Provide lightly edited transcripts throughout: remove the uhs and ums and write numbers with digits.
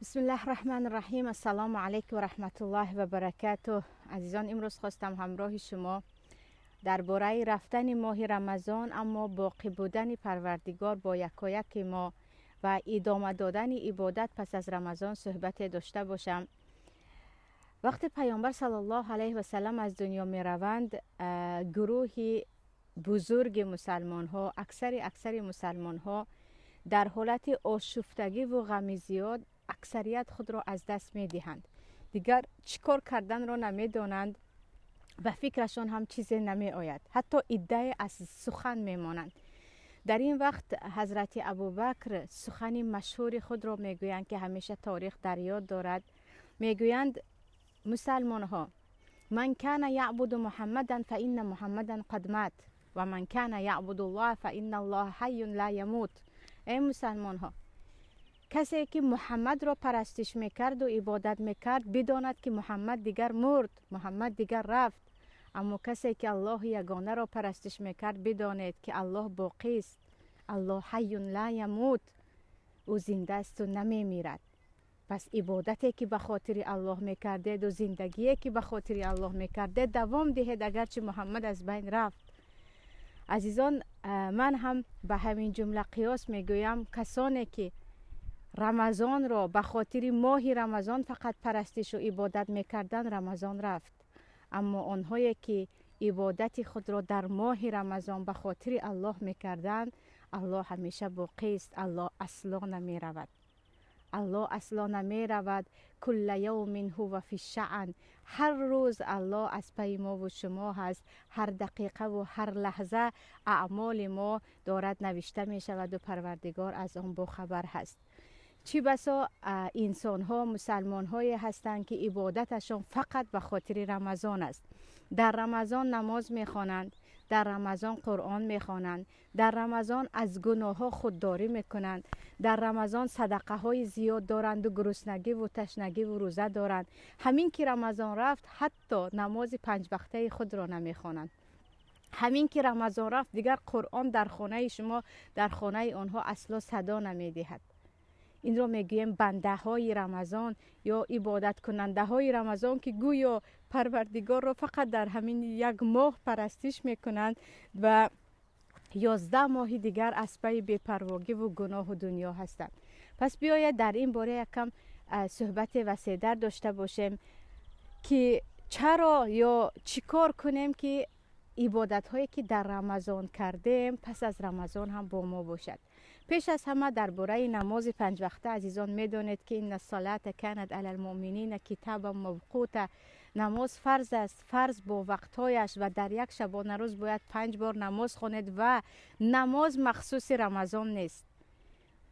بسم الله الرحمن الرحیم. السلام علیکم و رحمت الله و برکاته. عزیزان، امروز خواستم همراه شما درباره رفتن ماه رمضان اما باقی بودن پروردگار با یکایک ما و ادامه دادن عبادت پس از رمضان صحبت داشته باشم. وقتی پیامبر صلی الله علیه و سلم از دنیا می روند، گروهی بزرگ مسلمان ها، اکثر مسلمان ها در حالت آشفتگی و غم زیاد اکثریت خود را از دست می دهند. دیگر چیکار کردن را نمی دانند و فکرشان هم چیزی نمی آید. حتی عده از سخن می مانند. در این وقت حضرت ابوبکر سخن مشهور خود را می گویند که همیشه تاریخ در یاد دارد. می گویند مسلمان ها، من کان یعبد محمدا فإن محمدا قد مات و من کان یعبد الله فإن الله حی لا یموت. ای مسلمان ها، کسی که محمد را پرستش میکرد و عبادت میکرد بداند که محمد دیگر مرد، محمد دیگر رفت. اما کسی که الله یگانه را پرستش میکرد بدانید که الله باقی است، الله حی لا یموت، او زنده است و نمیمیرد. پس عبادتی که به خاطر الله میکردید و زندگی که به خاطر الله میکردید دوام دهید اگرچه محمد از بین رفت. عزیزان، من هم به همین جمله قیاس میگویم، کسانی که رمضان را به خاطر ماه رمضان فقط پرستش و عبادت میکردن، رمضان رفت. اما آنهایی که عبادت خود را در ماه رمضان به خاطر الله میکردن، الله همیشه باقی است، الله اصلا نمیرود. الله اصلا نمیرود. کل یوم هو فی الشأن. هر روز الله از پی ما و شما هست. هر دقیقه و هر لحظه اعمال ما دارد نوشته می شود و پروردگار از آن با خبر هست. چی بسا انسان ها، مسلمان های هستند که عبادتشان فقط به خاطر رمضان است. در رمضان نماز میخوانند، در رمضان قرآن میخوانند، در رمضان از گناه ها خودداری میکنند، در رمضان صدقه های زیاد دارند و گرسنگی و تشنگی و روزه دارند. همین که رمضان رفت حتی نماز 5 وقته خود را نمیخوانند. همین که رمضان رفت دیگر قرآن در خانه شما، در خانه آنها اصلا صدا نمیدهد. این را میگوییم بنده های رمضان یا عبادت کننده های رمضان که گویا پروردگار را فقط در همین یک ماه پرستش میکنند و 11 ماه دیگر از پی بی‌پرواگی و گناه و دنیا هستند. پس بیاید در این باره یکم صحبت وسیع‌تر داشته باشیم که چرا یا چیکار کنیم که عبادت هایی که در رمضان کردیم پس از رمضان هم با ما باشد. پیش از همه درباره نماز 5 وقته عزیزان میدانید که ان الصلاة کانت علی المؤمنین کتابا موقوتا. نماز فرض است، فرض با وقتهایش و در یک شبانه روز باید 5 بار نماز خوانید و نماز مخصوص رمضان نیست.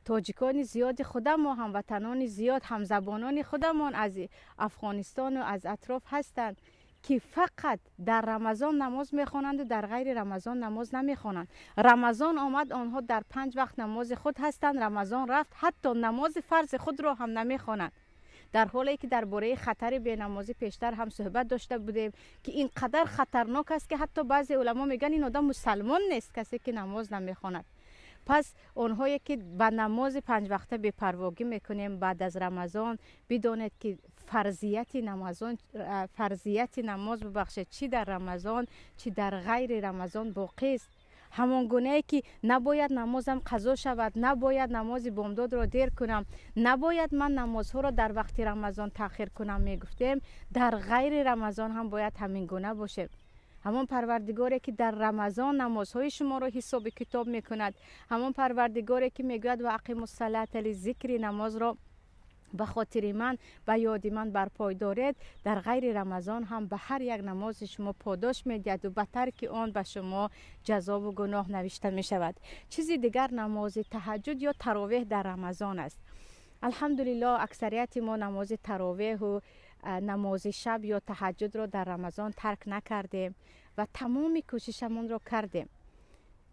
تاجیکان زیاد خودمان، هموطنان زیاد، همزبانان خودمان از افغانستان و از اطراف هستند که فقط در رمضان نماز میخوانند و در غیر رمضان نماز نمیخوانند. رمضان آمد آنها در 5 وقت نماز خود هستند، رمضان رفت حتی نماز فرض خود را هم نمیخوانند. در حالی که درباره خطر بینمازی پیشتر هم صحبت داشته بودیم که اینقدر خطرناک است که حتی بعضی علما میگن این آدم مسلمان نیست، کسی که نماز نمیخواند. پس آنهایی که به نماز 5 وقته بی‌پرواگی میکنیم بعد از رمضان، بدانید که فرضیت نماز ببخشید چی در رمضان چی در غیر رمضان باقی است. همان گونه که نباید نمازم قضا شود، نباید نماز بامداد را دیر کنم، نباید من نمازها را در وقت رمضان تأخیر کنم میگفتیم، در غیر رمضان هم باید همین گونه باشه. همان پروردگاری که در رمضان نمازهای شما را حساب کتاب میکند، همان پروردگاری که میگوید و اقیموا الصلاة لذکری، نماز را به خاطر من، به یاد من برپای دارید، در غیر رمضان هم به هر یک نماز شما پاداش میدهد و به ترک آن به شما جزا و گناه نوشته میشود. چیزی دیگر نماز تهجد یا تراویح در رمضان است. الحمدلله اکثریت ما نماز تراویح و نماز شب یا تهجد را در رمضان ترک نکردیم و تمام کوششمان را کردیم،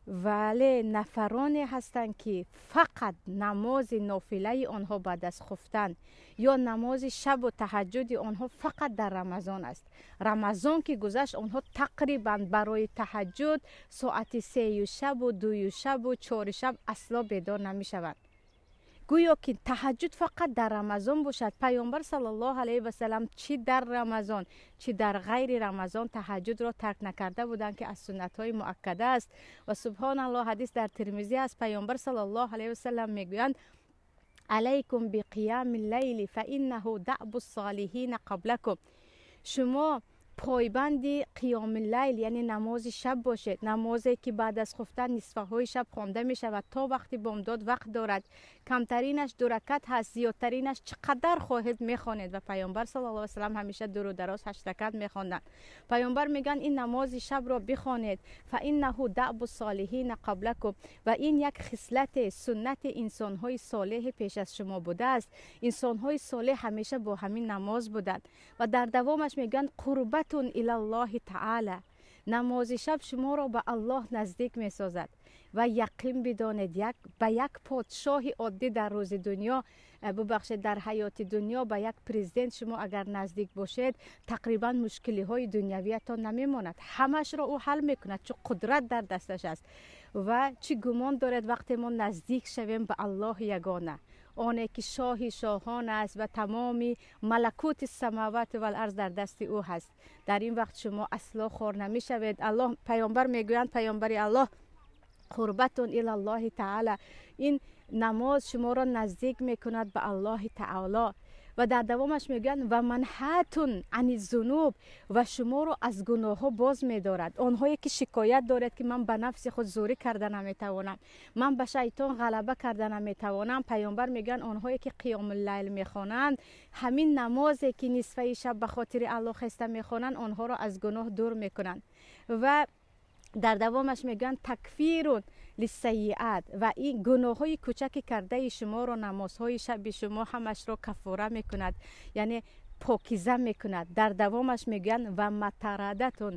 ولی نفرانی هستند که فقط نماز نافله آنها بعد از خفتن یا نماز شب و تهجد آنها فقط در رمضان است. رمضان که گذشت آنها تقریبا برای تهجد ساعت 3 شب و 2 شب و 4 شب اصلا بیدار نمی شوند. Гӯё ки таҳаҷҷуд фақат дар Рамазон бошад. Пайғамбар саллаллоҳу алайҳи васаллам чӣ дар Рамазон, чӣ дар ғайри Рамазон таҳаҷҷудро тарк накарда буданд, ки аз суннатҳои муаккада аст. Ва субҳоналлоҳ, ҳадис дар Тирмизӣ аст. Пайғамбар саллаллоҳу алайҳи васаллам мегӯянд: алайкум биқиями лайли фаиннаҳу даъбу солиҳина қаблакум. Шумо пойбанди қиёми лайл, яъне намози шаб бошед, намозе ки баъд аз хуфтан нисфаҳои шаб хонда мешавад то вақти бомдод вақт дорад. Камтаринаш 2 ракат ҳаст, зиёдтаринаш чӣ қадар хоҳед мехонед. Ва Пайғамбар саллаллоҳу алайҳи васаллам ҳамеша дуру дароз 8 ракат мехонданд. Пайғамбар мегӯянд ин намози шабро бихонед, фаиннаҳу даъбу солиҳина қаблакум. Ва ин як хислати суннати инсонҳои солеҳи пеш аз шумо будааст. Инсонҳои солеҳ ҳамеша бо ҳамин намоз буданд. Ва дар давомаш мегӯянд қурбатун илаллоҳи таъала. Намози шаб шуморо ба Аллоҳ наздик месозад. Ва яқин бидонед, ба як подшоҳи оддӣ дар рӯзи дунё, бубахшед, дар ҳаёти дунё ба як президент шумо агар наздик бошед, тақрибан мушкилиҳои дунявиятон намемонад. Ҳамашро ӯ ҳал мекунад, чун қудрат дар дасташ аст. Ва чӣ гумон доред вақте мо наздик шавем ба Аллоҳи ягона, оне ки шоҳи шоҳон аст ва тамоми малакути самават вал арз дар дасти ӯ ҳаст. Дар ин вақт шумо асло хор намешавед. Аллоҳ, Пайғамбар мегӯянд, Пайғамбари Аллоҳ, қурбатун илаллоҳи таъала. Ин намоз шуморо наздик мекунад ба Аллоҳи таъоло. Ва дар давомаш мегӯянд ва манҳатун ани зунуб, ва шуморо аз гуноҳҳо боз медорад. Онҳое ки шикоят доред ки ман ба нафси худ зӯрӣ карда наметавонам, ман ба шайтон ғалаба карда наметавонам, Пайғамбар мегӯянд онҳое ки қиёмуллайл мехонанд, ҳамин намозе ки нисфаи шаб ба хотири Аллоҳ хеста мехонанд, онҳоро аз гуноҳ дур мекунанд. Ва дар давомаш мегӯянд такфирун лиссайиат, ва ин гуноҳҳои кӯчаки кардаи шуморо намозҳои шаби шумо ҳамашро каффора мекунад, яъне покиза мекунад. Дар давомаш мегӯянд ва матарадатун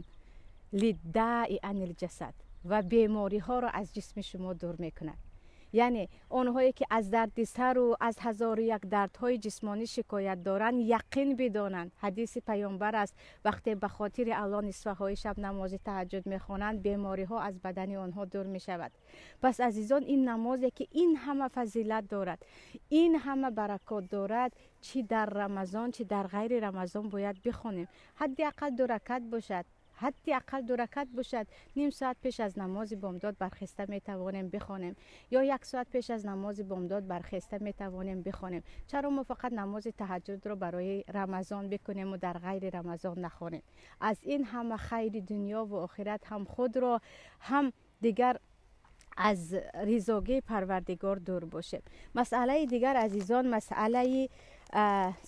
лиддаи анил ҷасад, ва бемориҳоро аз ҷисми шумо дур мекунад. Яъне онҳое ки аз дарди сару аз 1001 дардҳои ҷисмонӣ шикоят доранд, яқин бидонанд, ҳадиси Пайғамбар аст, вақте ба хотири Аллоҳ нисфаҳои шаб намози таҳаҷҷуд мехонанд, бемориҳо аз бадани онҳо дур мешавад. Пас азизон, ин намозе ки ин ҳама фазилат дорад, ин ҳама баракот дорад, чӣ дар Рамазон, чӣ дар ғайри Рамазон бояд бихонем. Ҳадди ақал 2 ракат бошад, ҳадди ақал 2 ракат бошад. Ним соат пеш аз намози бомдод бархеста метавонем бихонем, ё 1 соат пеш аз намози бомдод бархеста метавонем бихонем. Чаро мо фақат намози таҳаҷҷудро барои Рамазон бикунем ва дар ғайри Рамазон нахонем? Аз ин ҳама хайри дунё ва охират ҳам худро, ҳам дигар аз ризогии Парвардигор дур бошем. Масъалаи дигар азизон, масъалаи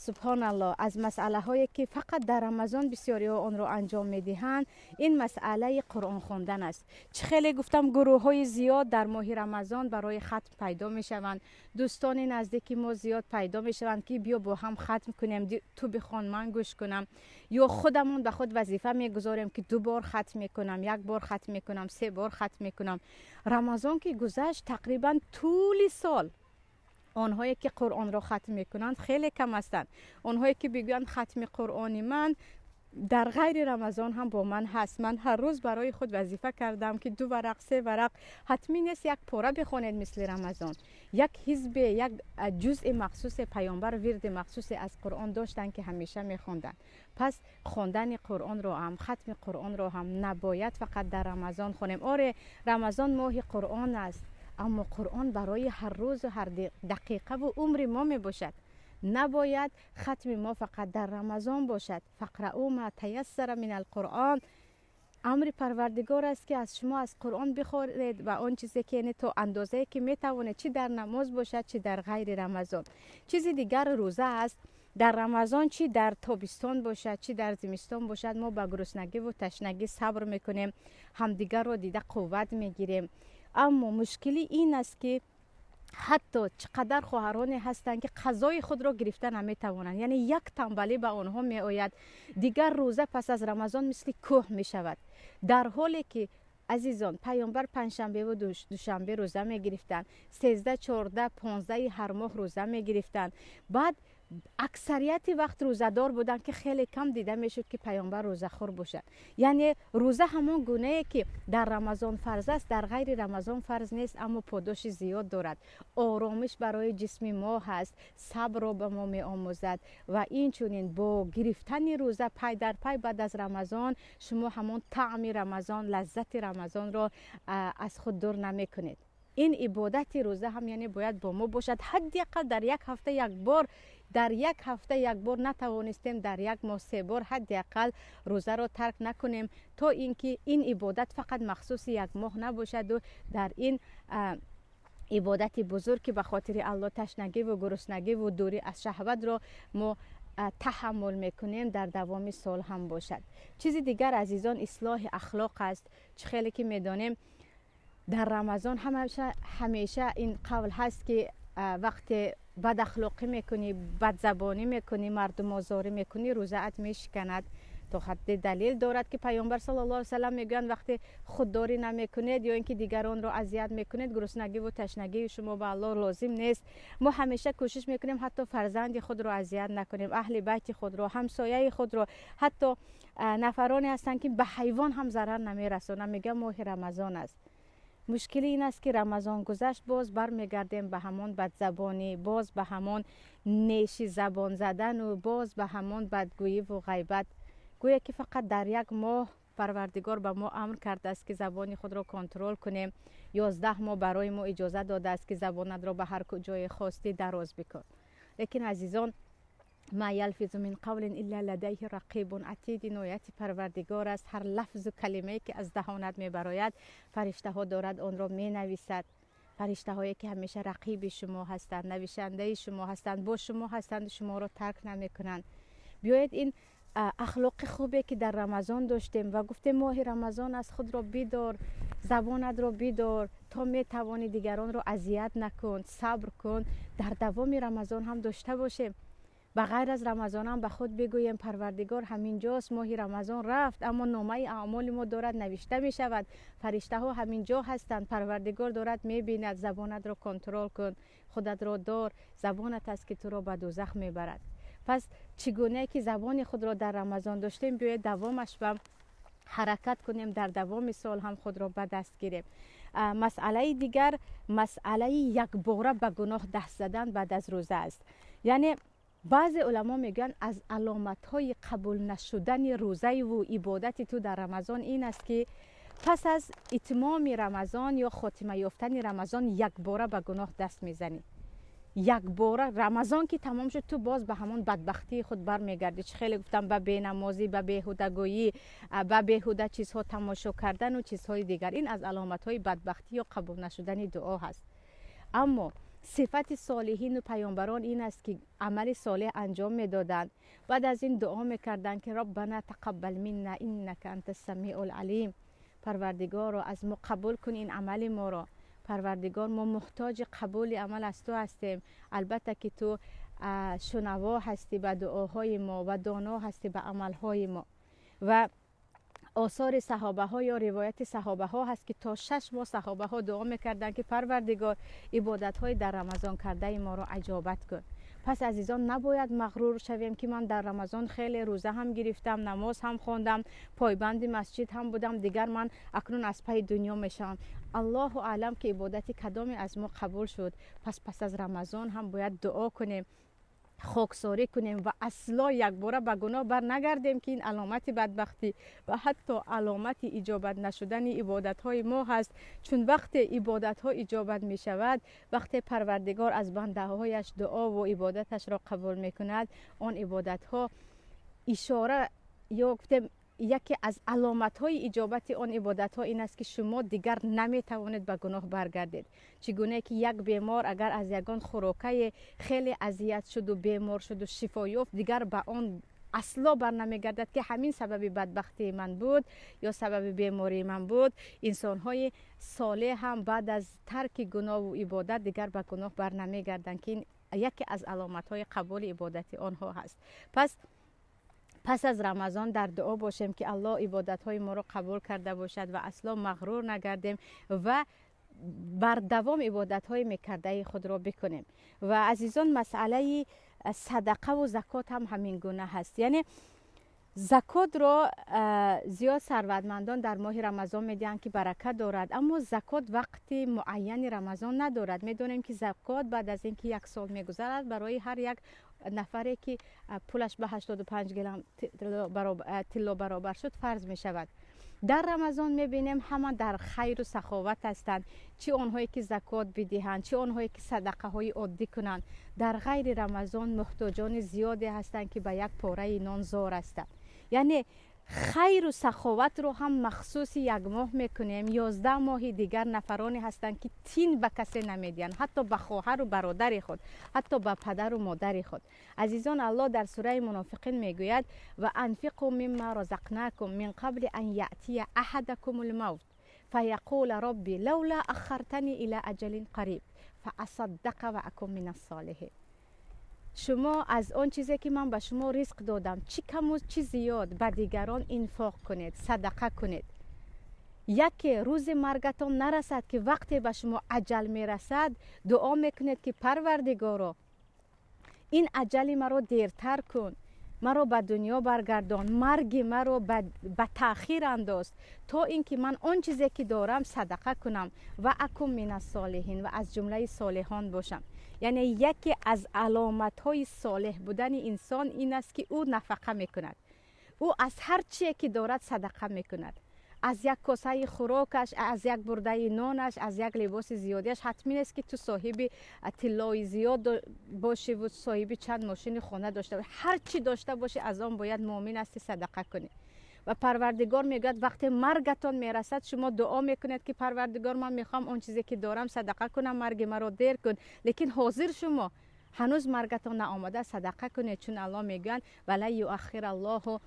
субҳоналлоҳ, аз масъалаҳое ки фақат дар Рамазон бисёриҳо онро анҷом медиҳанд, ин масъалаи Қуръон хондан аст. Чӣ хеле гуфтам, гурӯҳҳои зиёд дар моҳи Рамазон барои хатм пайдо мешаванд. Дӯстони наздики мо зиёд пайдо мешаванд ки биё бо ҳам хатм кунем, ту бихон, ман гӯш кунам. Ё худамон ба худ вазифа мегузорем ки 2 бор хатм мекунам, 1 бор хатм мекунам, 3 бор хатм мекунам. Рамазон ки гузашт, тақрибан тӯли сол онҳое ки Қуръонро хатм мекунанд хеле кам ҳастанд. Онҳое ки бигӯянд хатми Қуръони ман дар ғайри Рамазон ҳам бо ман ҳаст, ман ҳар рӯз барои худ вазифа кардам ки 2 варақ, 3 варақ, ҳатмӣ нест 1 пора бихонед мисли Рамазон. Як ҳизбе, як ҷузъи махсусе Пайғамбар вирди махсусе аз Қуръон доштанд ки ҳамеша мехонданд. Пас хондани Қуръонро ҳам, хатми Қуръонро ҳам набояд фақат дар Рамазон хонем. Оре, Рамазон моҳи Қуръон аст, аммо Қуръон барои ҳар рӯзу ҳар дақиқаву умри мо мебошад. Набояд хатми мо фақат дар Рамазон бошад. Фақраъу ма таяссара мин алқуръон. Амри Парвардигор аст ки аз шумо аз Қуръон бихонед ва он чизе ки яъне то андозае ки метавонед, чӣ дар намоз бошад, чӣ дар ғайри Рамазон. Чизи дигар рӯза аст. Дар Рамазон чӣ дар тобистон бошад, чӣ дар зимистон бошад, мо ба гуруснагӣ ва ташнагӣ сабр мекунем, ҳамдигарро дида қувват мегирем. Аммо мушкилӣ ин аст ки ҳатто чӣ қадар хоҳароне ҳастанд ки қазои худро гирифта наметавонанд, яъне як танбалӣ ба онҳо меояд. Дигар рӯза пас аз Рамазон мисли кӯҳ мешавад. Дар ҳоле ки азизон, Пайғамбар панҷшанбе ва душанбе рӯза мегирифтанд, 13, 14, 15 ҳар моҳ рӯза мегирифтанд. Баъд Аксарияти вақт рӯзадор буданд, ки хеле кам дида мешуд, ки паёмбар рӯзахӯр бошад. Яъне рӯза ҳамон гунае ки дар Рамазон фарз аст, дар ғайри Рамазон фарз нест, аммо подоши зиёд дорад. Оромиш барои ҷисми мо ҳаст, сабрро ба мо меомӯзад ва инчунин бо гирифтани рӯза пай дар пай баъд аз Рамазон шумо ҳамон таъми Рамазон, лаззати Рамазонро аз худ дур намекунед. Ин ибодати рӯза ҳам яъне бояд бо мо бошад. Ҳадди ақал дар як ҳафта як бор, дар як ҳафта як бор натавонистем, дар як моҳ се бор ҳадди ақал рӯзаро тарк накунем, то ин ки ин ибодат фақат махсуси як моҳ набошаду дар ин ибодати бузург, ки ба хотири Аллоҳ ташнагиву гуруснагиву дурӣ аз шаҳватро мо таҳаммул мекунем, дар давоми сол ҳам бошад. Чизи дигар, азизон, ислоҳи ахлоқ аст. Чӣ хеле ки медонем, дар Рамазон ҳамеша ин қавл ҳаст, ки вақте бадахлоқӣ мекунӣ, бадзабонӣ мекунӣ, мардумозорӣ мекунӣ, рӯзаат мешиканад. То ҳадди далел дорад, ки паёмбар саллаллоҳу алайҳи васаллам мегӯянд: вақте худдорӣ намекунед ё ин ки дигаронро азият мекунед, гуруснагиву ташнагии шумо ба Аллоҳ лозим нест. Мо ҳамеша кӯшиш мекунем, ҳатто фарзанди худро азият накунем, аҳли байти худро, ҳамсояи худро. Ҳатто нафароне ҳастанд, ки ба ҳайвон ҳам зарар намерасонанд, мегӯянд моҳи Рамазон аст. Мушкили ин аст, ки Рамазон гузашт, боз бармегардем ба ҳамон бадзабонӣ, боз ба ҳамон неши забон задану боз ба ҳамон бадгӯиву ғайбат. Гӯя ки фақат дар як моҳ Парвардигор ба мо амр кардааст, ки забони худро контрол кунем. 11 моҳ барои мо иҷоза додааст, ки забонатро ба ҳар куҷое хостӣ дароз бикун. Лекин, азизон, ма ялфизу мин қавлин илла ладайҳи рақибун атид, ин ояти Парвардигор аст. Ҳар лафзу калимае ки аз даҳонат мебарояд, фариштаҳо дорад онро менависад. Фариштаҳое ки ҳамеша рақиби шумо ҳастанд, навишандаи шумо ҳастанд, бо шумо ҳастанд, шуморо тарк намекунанд. Биёед, ин ахлоқи хубе ки дар Рамазон доштем ва гуфтем, моҳи Рамазон аст, худро бидор, забонатро бидор, то метавонӣ дигаронро азият накун, сабр кун, дар давоми Рамазон ҳам дошта бошем. Ба ғайр аз Рамазон ҳам ба худ бигӯем: Парвардигор ҳамин ҷост. Моҳи Рамазон рафт, аммо номаи аъмоли мо дорад навишта мешавад, фариштаҳо ҳамин ҷо ҳастанд, Парвардигор дорад мебинад. Забонатро контрол кун, худатро дор, забонат аст ки туро ба дӯзах мебарад. Пас чӣ гунае ки забони худро дар Рамазон доштем, биёед давомаш ба ҳаракат кунем, дар давоми сол ҳам худро ба даст гирем. Масъалаи дигар, масъалаи якбора ба гуноҳ даст задан баъд аз рӯза аст. Яъне баъзе уламо мегӯянд, аз аломатҳои қабул нашудани рӯзаиву ибодати ту дар Рамазон ин аст, ки пас аз итмоми Рамазон ё хотима ёфтани Рамазон якбора ба гуноҳ даст мезанӣ. Якбора Рамазон ки тамом шуд, ту боз ба ҳамон бадбахтии худ бармегардӣ. Чӣ хеле гуфтам, ба бенамозӣ, ба беҳудагӯӣ, ба беҳуда чизҳо тамошо кардану чизҳои дигар. Ин аз аломатҳои бадбахтӣ ё қабул нашудани дуо ҳаст. Аммо сифати солиҳину паёмбарон ин аст, ки амали солеҳ анҷом медоданд, баъд аз ин дуо мекарданд, ки роббана тақаббал минна иннака анта самиул алим, Парвардигоро, аз мо қабул кун ин амали моро. Парвардигор, мо муҳтоҷи қабули амал аз ту ҳастем. Албатта ки ту шунаво ҳастӣ ба дуоҳои мо ва доно ҳастӣ ба амалҳои мо. Ва осори саҳобаҳо ё ривояти саҳобаҳо ҳаст, ки то 6 моҳ саҳобаҳо дуо мекарданд, ки Парвардигор, ибодатҳои дар Рамазон кардаи моро аҷобат кун. Пас, азизон, набояд мағрур шавем, ки ман дар Рамазон хеле рӯза ҳам гирифтам, намоз ҳам хондам, пойбанди масҷид ҳам будам, дигар ман акнун аз пайи дунё мешавам. Аллоҳу аълам, ки ибодати кадоме аз мо қабул шуд. Пас аз Рамазон ҳам бояд дуо кунем, хоксорӣ кунем ва асло якбора ба гуноҳ бар нагардем, ки ин аломати бадбахтӣ ва ҳатто аломати иҷобат нашудани ибодатҳои мо ҳаст. Чун вақте ибодатҳо иҷобат мешавад, вақте Парвардигор аз бандаҳояш дуову ибодаташро қабул мекунад, он ибодатҳо ишора ё гуфтем, яке аз аломатҳои иҷобати он ибодатҳо ин аст, ки шумо дигар наметавонед ба гуноҳ баргардед. Чӣ гунае ки як бемор агар аз ягон хӯрокае хеле азият шуду бемор шуду шифо ёфт, дигар ба он асло барнамегардад, ки ҳамин сабаби бадбахтии ман буд ё сабаби бемории ман буд. Инсонҳои солеҳ ҳам баъд аз тарки гуноҳу ибодат дигар ба гуноҳ барнамегарданд, ки ин яке аз аломатҳои қабули ибодати онҳо ҳаст. Пас аз Рамазон дар дуо бошем, ки Аллоҳ ибодатҳои моро қабул карда бошад ва асло мағрур нагардем ва бардавом ибодатҳои мекардаи худро бикунем. Ва азизон, масъалаи садақаву закот ҳам ҳамин гуна ҳаст. Яъне закотро зиёд сарватмандон дар моҳи Рамазон медиҳанд, ки баракат дорад, аммо закот вақти муайяни Рамазон надорад. Медонем, ки закот баъд аз ин ки як сол мегузарад, барои ҳар як нафаре, ки пулаш ба 85 грамм тилло баробар шуд, фарз мешавад. Дар Рамазон мебинем, ҳама дар хайру саховат ҳастанд, чӣ онҳое ки закот бидиҳанд, чӣ онҳое ки садақаҳои оддӣ кунанд. Дар ғайри Рамазон муҳтоҷони зиёде ҳастанд, ки ба як пораи нон зор ҳастанд. Яъне хайру саховатро ҳам махсуси як моҳ мекунем. 11 моҳи дигар нафароне ҳастанд, ки тин ба касе намедиҳанд, ҳатто ба хоҳару бародари худ, ҳатто ба падару модари худ. Азизон, Аллоҳ дар сураи Мунофиқин мегӯяд: «Ва анфиқу мимма разақнакум мин қабли ан яътия аҳадакум лмавт фаяқула робби лавла аххартани ила аҷалин қариб фаасаддақа ва акун мин ассолиҳин». Шумо аз он чизе, ки ман ба шумо ризқ додам, чӣ каму чӣ зиёд, ба дигарон инфоқ кунед, садақа кунед, яке рӯзи маргатон нарасад, ки вақте ба шумо аҷал мерасад, дуо мекунед, ки Парвардигоро, ин аҷали маро дертар кун, маро ба дунё баргардон, марги маро ба таъхир андоз, то ин ки ман он чизе, ки дорам, садақа кунам, ва акун минассолиҳин, ва аз ҷумлаи солиҳон бошам. Яъне яке аз аломатҳои солеҳ будани инсон ин аст, ки ӯ нафақа мекунад, ӯ аз ҳар чие, ки дорад, садақа мекунад, аз як косаи хӯрокаш, аз як бурдаи нонаш, аз як либоси зиёдиаш. Ҳатмӣ нест, ки ту соҳиби тиллои зиёд бошиву соҳиби чанд мошини хона дошта бошӣ. Ҳар чӣ дошта бошӣ, аз он бояд, муъмин ҳасти, садақа кунӣ. Ва Парвардигор мегӯяд: вақте маргатон мерасад, шумо дуо мекунед, ки Парвардигор, ман мехоҳам он чизе, ки дорам, садақа кунам, марги маро дер кун. Лекин ҳозир шумо ҳанӯз маргатон наомада, садақа кунед, чун Аллоҳ мегӯянд: «Ва лан юаххира Аллоҳу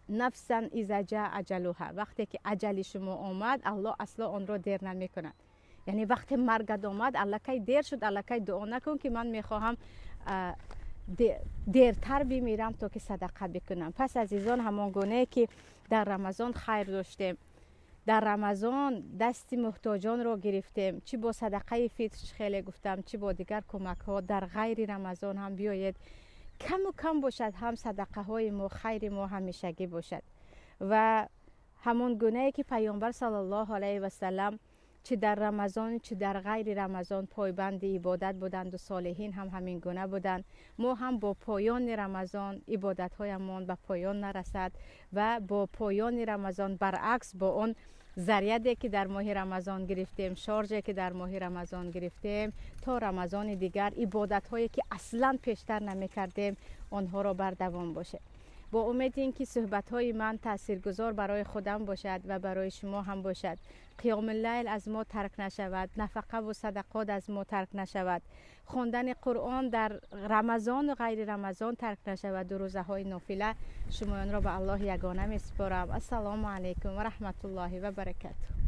нафсан иза ҷаа аҷалуҳа». Вақте ки аҷали шумо омад, Аллоҳ асло онро дер намекунад. Яъне вақте маргат омад, аллакай дер шуд, аллакай дуо накун, ки ман мехоҳам дертар бимирам, то ки садақа бикунам. Пас, азизон, ҳамон гунае ки дар Рамазон хайр доштем, дар Рамазон дасти муҳтоҷонро гирифтем, чӣ бо садақаи фитр, хеле гуфтам, чӣ бо дигар кӯмакҳо, дар ғайри Рамазон ҳам биёед, каму кам бошад ҳам, садақаҳои мо, хайри мо ҳамешагӣ бошад. Ва ҳамон гунае ки Паёнбар саллаллоҳу алайҳи васалам чӣ дар Рамазон, чӣ дар ғайри Рамазон пойбанди ибодат буданду солиҳин ҳам ҳамин гуна буданд, мо ҳам бо поёни Рамазон ибодатҳоямон ба поён нарасад ва бо поёни Рамазон, баръакс, бо он заряде, ки дар моҳи Рамазон гирифтем, шорже, ки дар моҳи Рамазон гирифтем, то Рамазони дигар ибодатҳое, ки аслан пештар намекардем, онҳоро бардавом бошем. Бо умеди ин ки суҳбатҳои ман таъсиргузор барои худам бошад ва барои шумо ҳам бошад, қиёми лайл аз мо тарк нашавад, нафақаву садақот аз мо тарк нашавад, хондани Қуръон дар Рамазону ғайри Рамазон тарк нашавад, ду рӯзаҳои нофила. Шумоёнро ба Аллоҳи ягона месупорам. Ассалому алайкум ва раҳматуллоҳи ва баракатуҳ.